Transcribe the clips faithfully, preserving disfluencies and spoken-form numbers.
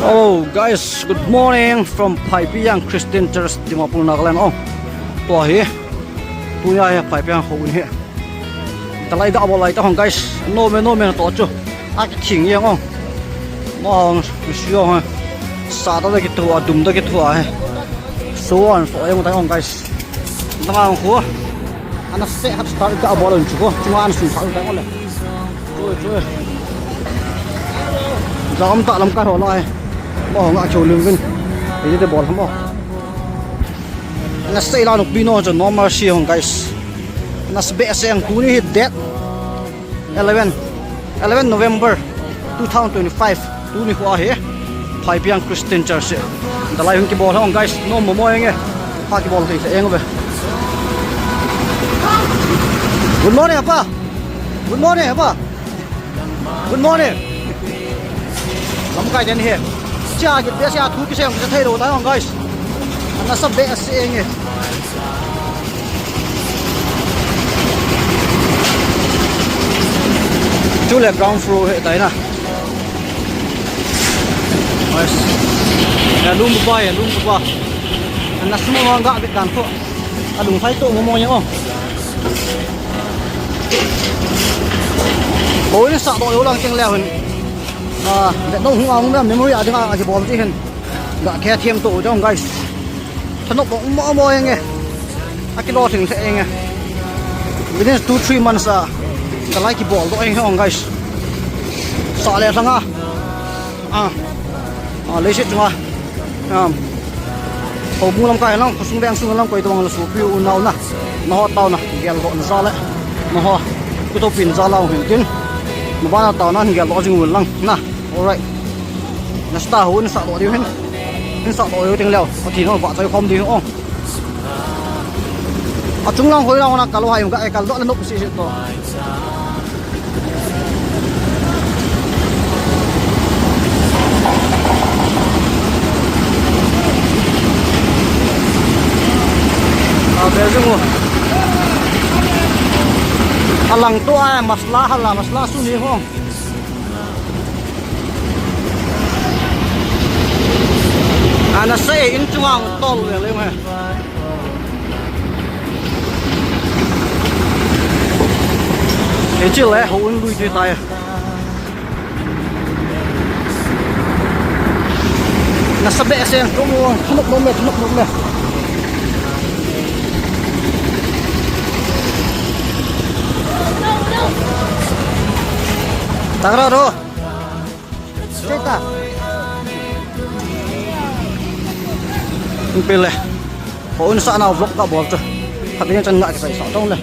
Oh, guys, good morning from Phaipijang Christian Church, Dimapur, Nagaland. Oh, tua hi, tunia hi Phaipijang houin hi. Talai ga bol lai ta hong, guys. No me, no me to chu. A kithing jeng ong. Mo hong, si ong. Sa ta da kithu a, dum da kithu a he. So on, so ong ta hong, guys. Dang ang khu. Ana se hat start ga bol chu ko. Chunga an sun sa ta ko le. Choi, choi. Jam ta lamkai ho lai. Mo hong a chu lim vin. Ei te bol mo. Ana sei la nukpi no chu No Mercy hong, guys. Ana se behseh ang, tuni hi date eleven, eleven November two thousand twenty-five. Tuni khu ahi. Phaipijang Christian Church. Dalai hung kibol hong, guys. No mo mo enge. Ha kibol thei thei eng ve. Good morning, apa. Good morning, apa. Good morning. Lamkai den hi. Cha kit behseh a, thu kisei kisei thei lou ta hong, guys. Ana sa behseh enge. Chule ground floor hi tai na. Guys. Ya lum ba, ya lum ba. Ana sum ma ga bit dan ko. Alung phai to mo mo eng o. Houin sa to yo lang keng leu hin. Ah, vetnom hung a hung na memory a dinga kibol ti hin. Ga khe them to jong, guys. Thanop mo mo enge. A kilo thing the enge. Within two, three months a. Dalai kibol to enge hong, guys. Sa le lhanga. Ah. Ah, leiset chunga. Um, houbung lamkai lang, khosung veng sung lang koi tobang la sopi u nao na. Nangho taona, geldoh na jal le. Nangho, kuthopi na jal a hung hin tin. Nabana taona, geldoh jing u lang na. Alright. Nasa ta houin sa doh diu hin. Hin sa doh diu teng leu. Pathen in vahchoi khom diu o. Achung lang hoi lang na kal hai, ga kal doh le nop si si to. A, ve jing u. Alang to a, masala hala, masala suni ho. Ana sei in chunga tol ve le he. Hiche le houin lui ti tai. Nasa behseh, thanop nom e, thanop nom e. Tangra ro. Seta. Pile. Houin sa nau vlog kabol chu. Phaten chan ga kisei sa tong le.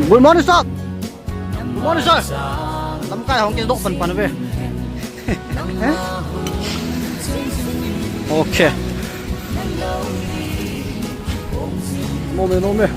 Good morning, sir. Good morning, sir. Lamkai hung kidoh pan pan ve. Eh? Okay. Nom e, nom e.